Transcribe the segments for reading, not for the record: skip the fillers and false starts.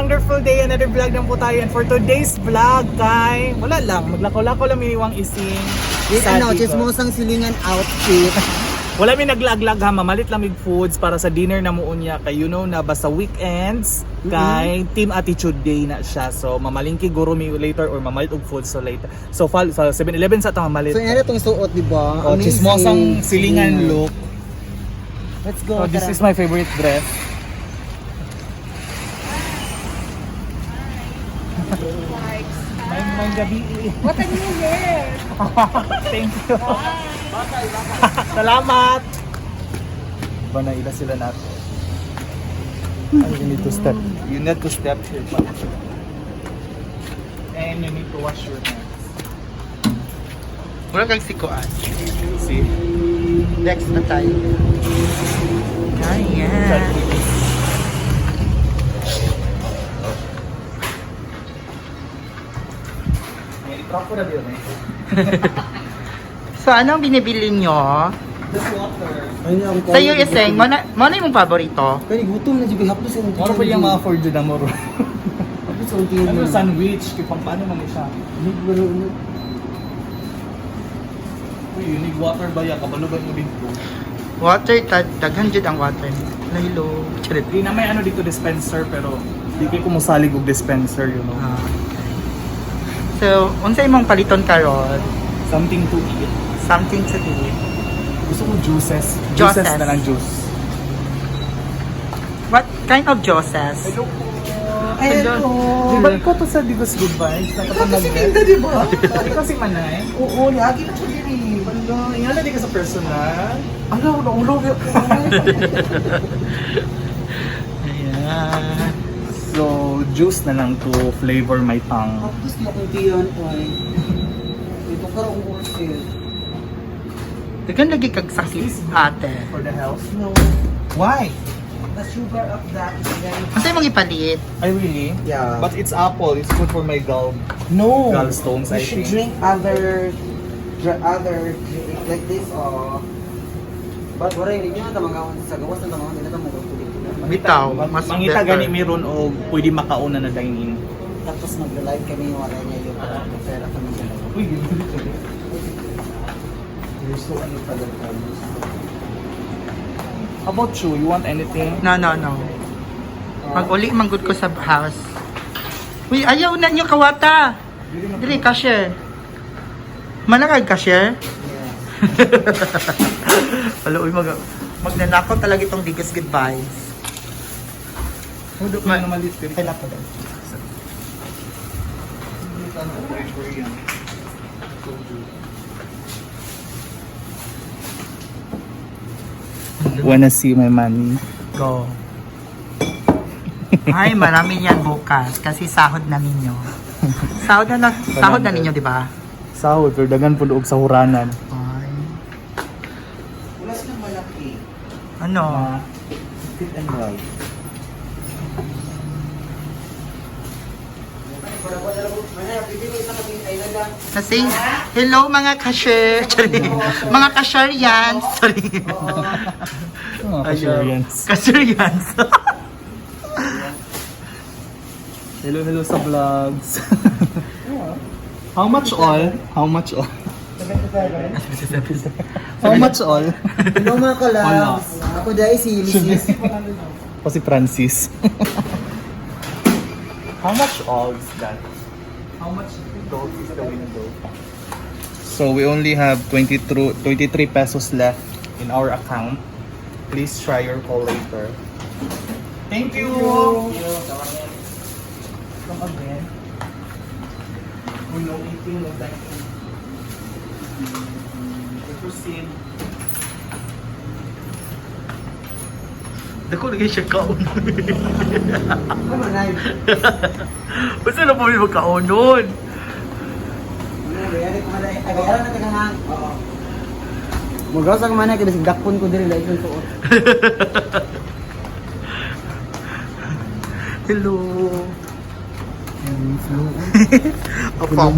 Wonderful day, another vlog na po tayo. And for today's vlog, kay, wala lang, maglakaw-lakaw lang miniwang ising. With sa ano, Digos. chismosang silingan outfit. Wala mi naglaglag ha, mamalit lamig foods para sa dinner na muon niya. Kay you know na basta weekends, kay Team Attitude Day na siya. So mamalingki guro mi later or mamalit og food so later. So follow sa 7-Eleven sa ta mamalit. So yan itong suot, di ba? Oh, Amazing. chismosang silingan look. Let's go. So this tara. is my favorite dress. May gabi. What a new hair! Thank you. Salamat. Ba na ila sila natin. Ay, you need to step. You need to step here pa. And you need to wash your hands. Wala kang sikuan. See? Next na tayo. Ayan. May i-drop ko na din eh. So, anong binibili nyo? Just water. Ayun ang Sa iyo, Iseng, mo na yung paborito? Kaya gutom na jud hapdos ang Moro pa yung mga for na moro. Hapdos ang tiyan. Ano sandwich? Kaya pang paano man siya? Uy, you need water ba yan? Kabalo ba yung dito? Water, daghan jud ang water. Lahilo. Charit. Di na may ano dito dispenser pero di kayo kumusalig og dispenser. Ah, okay. So, unsa imong paliton karon? Something to eat. Something to eat. Gusto ko juices. Juices Juices. na lang juice. What kind of juices? Hello po. Hello. Di ba ikaw to sa Divas Good Vibes? Ikaw to si Minda, di ba? Ikaw si Manay? Oo, lagi na ko diri. Wala, ingala di ka sa personal. Ala, wala, ulo. Ayan. So, juice na lang to flavor my tongue. Hapdos na akong tiyan oy. Ito ka ang ulcer. Daghan lagi kag sakit, ate. For the health. No, Why? the sugar of that is very Unsa imong ipalit? I really? Yeah. But it's apple. It's good for my gall. No. Gallstones, You I should think. drink other drink like this oh. But wala rin niya tamagawan sa gawas na tamagawan nila tamo ko dito. Bitaw, mas Mangita better. gani meron o pwede makauna na dine-in. Tapos magla-live kami wala niya yung pera kami dalawa. Uy, You're so ano talaga. You're so- How about you? You want anything? No. Mag-uli manggod ko sa house. Uy, ayaw na niyo kawata. Dili cashier. Manakag cashier? Yeah. Wala, uy, magnanakaw talaga itong Digos Good Vibes. Hudo ko na malit. Ay, nako daw. Wanna see my money? Go. Ay, marami yan bukas kasi sahod na ninyo. Sahod na ninyo, di ba? Sahod, pero dagan po loob sa huranan. Ay. Wala silang malaki. Ano? Fit and right. Kasi, hello mga cashier. Sorry. Mga cashier yan. Sorry. Mga cashierians. Cashierians. Hello, hello sa vlogs. How much all? How much all? How much all? Hello mga kalabs. Ako dahil si Mrs. Ako si Francis. How much all is that? How much gold is the window? So we only have 23, 23 pesos left in our account. Please try your call later. Thank you! Come again. We no eating, no dining. We proceed. Dako lagi siya kaon. Come on, Nay. Basta na po may magkaon nun. Ay, bayaran na tayo hang. Oo. Magawas ako man kay bisag dakpon ko diri lain tuot. Hello. Opo.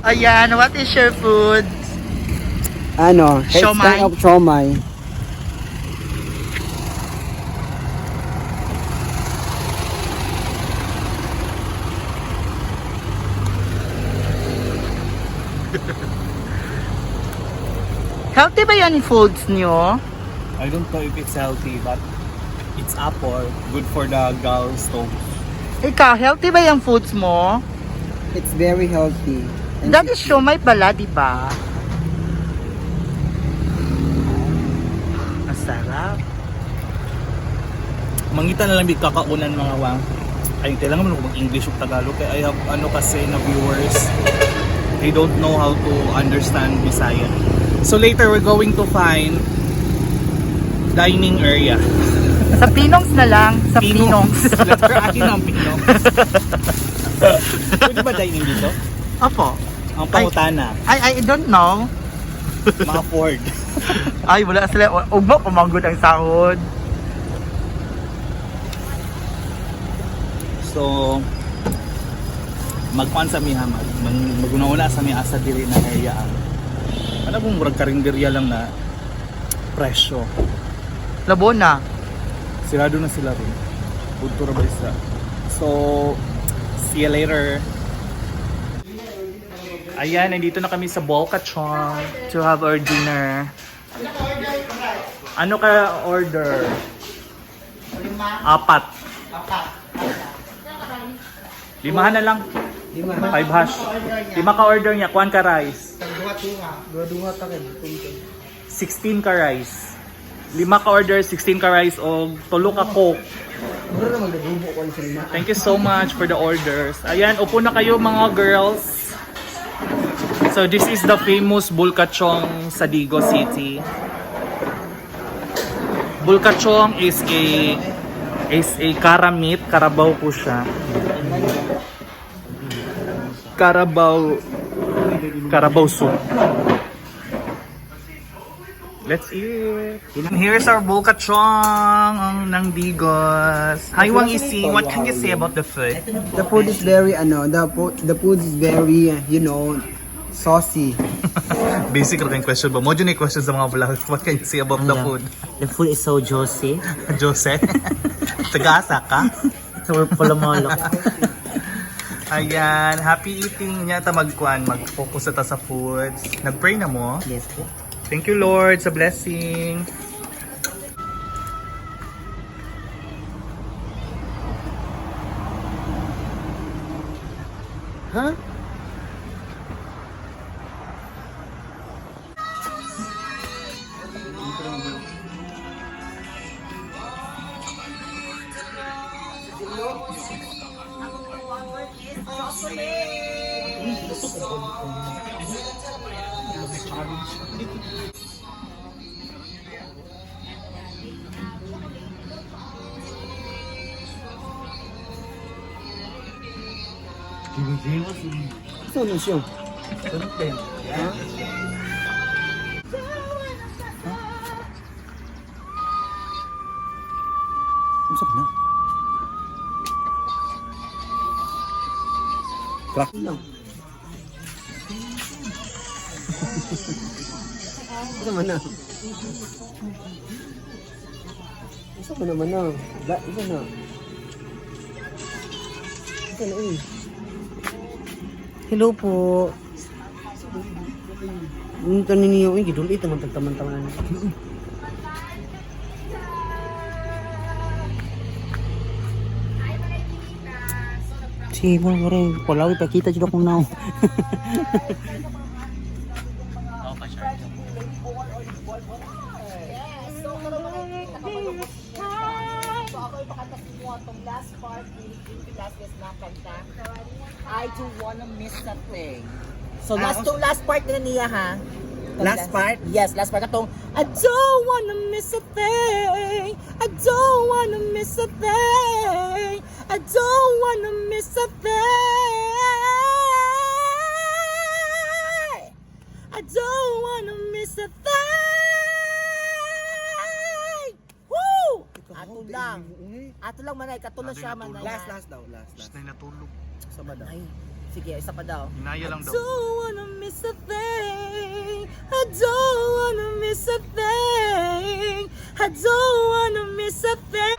Ayan, what is your food? Ano, it's Siomai. kind of siomai. Healthy ba yan foods nyo? I don't know if it's healthy, but it's apple. Good for the gallstones. Ikaw, healthy ba yung foods mo? It's very healthy. And That is siomay pala, di ba? Masarap. Mangita na lang big kakaunan, mga wang. Ay, kailangan mo mag-English o Tagalog. Kaya I have ano kasi na viewers, they don't know how to understand Bisaya. So later, we're going to find dining area. Sa Pinongs na lang. Sa Pinongs. Letter akin ang Pinongs. Pwede ba dining dito? Opo. Ang pangutana, Ay, I don't know. mga Ford. Ay, wala sila. Ugma, pumanggod ang sahod. So, magkuan sa mi ha, maguna-una sa mi asa diri na area ang. Ano kung murag karinderya lang na presyo. Labo na. Sirado na sila rin. Punto ra ba isa? So, see you later. Ayan, nandito na kami sa Bolcachon to have our dinner. Ano ka order? Apat. Limahan na lang. Lima. Five hash. Lima ka order niya. Kuan ka rice. Dua-dua ta kay. 16 ka rice. Lima ka order, 16 ka rice o tulo ka Coke. Mura na magdagubo ko sa lima. Thank you so much for the orders. Ayan, upo na kayo, mga girls. So this is the famous Bulkachong sa Digos City. Bulkachong is a karamit, karabaw po siya. Carabao Carabao soup. Let's eat. Here's our bulkachong ang ng Digos. Hi, Wang Isi. What can you say about the food? The food is very ano, the food is very, saucy. Basic lang yung question ba? Mo dyan yung question sa mga vlog. What can you say about the food? The food is so juicy. Jose? Tagasa ka? So polomolo. Ayan, happy eating niya ta magkuan, mag-focus na ta sa foods. Nag-pray na mo? Yes po. Thank you, Lord, sa blessing. Huh? So ano siya? Ha? Usap na. Crack lang. Isa man na. Isa mo naman na. Da, isa na. Isa na eh. Hello po. Yung tanin niyo, eh, gidul ito, magtagtaman-taman. Si mo mo rin pulaw ipakita jud akong now. So ako ipakanta sa inyo itong last part ni Ricky Velasquez na kanta. I Don't Wanna Miss a Thing. So last to last part na niya ha. Itong Last part? Yes, last part katong I don't wanna miss a thing. I don't wanna miss a thing. I don't wanna miss a thing. I don't wanna miss a thing. Woo! Ato lang. Ato lang manay, katulo siya manay. Last, last daw, last, last. Natulog. Sama daw. Ay, sige, isa pa daw. Hinaya lang daw. Don't wanna miss a thing. I don't wanna miss a thing. I don't wanna miss a thing.